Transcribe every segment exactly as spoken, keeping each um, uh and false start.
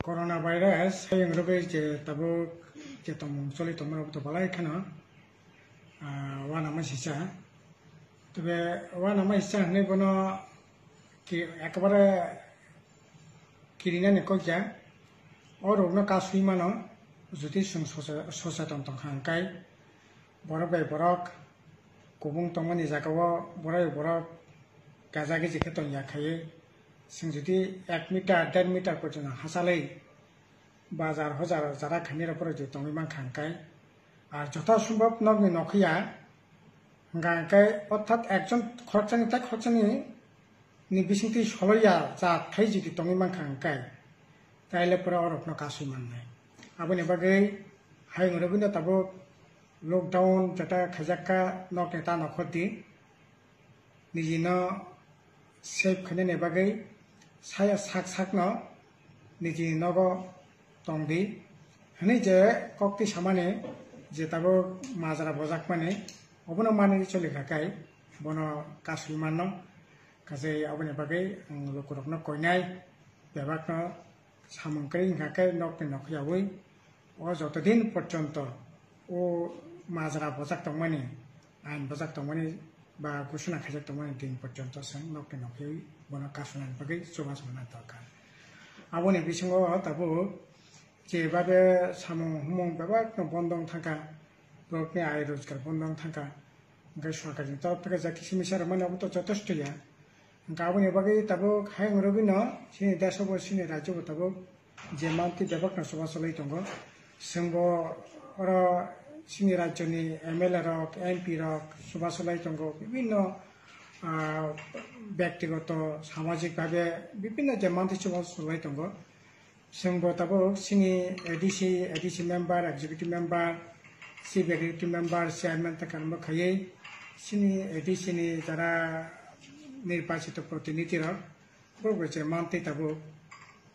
Corona virus hayung rwgwi je tabuk je tongmung choli tongmani abo to balai kheno, ah, uanama sisa. Tebe uanama sisa hwnwi bono ki-, ekebare kirinani kok ya. O rokno kasui mano, jodi chwng soche-, socheton tongkha hwnkhe, borok bai borok kubung tongmani jagao borok bai borok gaja giji khe tong ya khaiwi, chwng jodi ek meter, der meter porjonto hachalwi bazar hojar jara khainai rok borok je tongwi mankha hwnkhe, ar joto sombhob nokni nokhiya hwnkha hwnkhe, orthat ekjon khoroksani tai khoroksani ni bisingtwi soloya cha thai jodi tongwi mankha hwnkhe, taile pura orokno kasui mannai. Aboni bagwi hayung rwgwino tabuk lockdown jeta khaijakka nokni ta nokhor di. Nijino save khainani bagwi saya sak sakno niji nogo tongdi hwnwi je koktwi samani je tabuk majra bojakmani obono manwi choli kha kai bono kasui manno. Kaje aboni bagwi ang lukurokno koinai bebakno samung kwrwi wngkha khe nokni nokyawi o joto din porjonto o majra bojak tongmani, ain bojak tongmani ba gusuna khaijak tongmani din porjonto chwng nokni nokyawi bono kasunani bagwi chubachu manna dorkar. Aboni bisingo tabuk je babe samung humung bebakno bondo wng thangkha, borokni ai rojgar bondo wng thangkha, hwnkhe sorkarni torof theke je kisi misa rwmani abo to jotosto ya. Hwnkhe aboni bagwi tabuk hayung rwgwino chini desh bo chini rajyo bo tabuk je mantwi bebakno chubachu lai tongo. Chwngbo oro chini rajyoni M L A rok, M P rok chubachu lai tongo, bibinno, ah, byaktigoto, samajik bhabe bibinno je mantwi chubachu lai tongo. Chwngbo tabuk chini A D C, A D C member, executive member, chief executive member, chairman ta kanbo khaiwi chini A D C ni jara nirbachito protinidhi rok borok bai je mantwi tabuk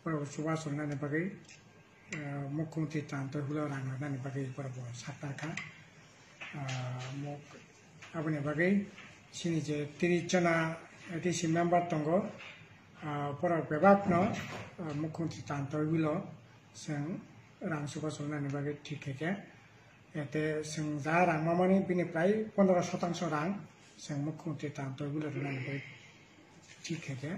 borok chubachu rwnani bagwi, ah, mukhyamantri tanto hulo rang rwnani bagwi borok bo sakta kha. Ah, muk-, aboni bagwi chini je tris jona A D C member tongo, ah, borok bebakno, ah, mukhyamantri tanto hulo chwng rang chubachu rwnani bagwi thik khe khe. Ete chwng ja rang mamani bini prai pondro shotangso rang chwng mukhyamantri tanto hulo rwnani bagwi thik khe khe.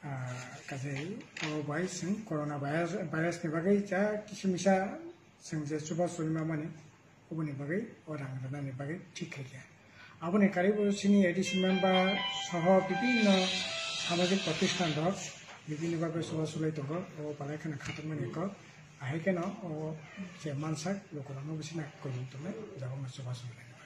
Ah, kaje o bai chwng corona virus, virus ni bagwi ja kisi misa chwng je chubachu rwmani oboni bagwi o rang rwnani bagwi thik khaikha. Aboni karwi bo chini A D C member soho bibinno samajik protisthan rok bibinno bagwi chubachu lai tongo, o balai kheno khatakmani kok, ahai kheno o je mansak lukurokno bisina koimung tongnai jabangno chubachu lai.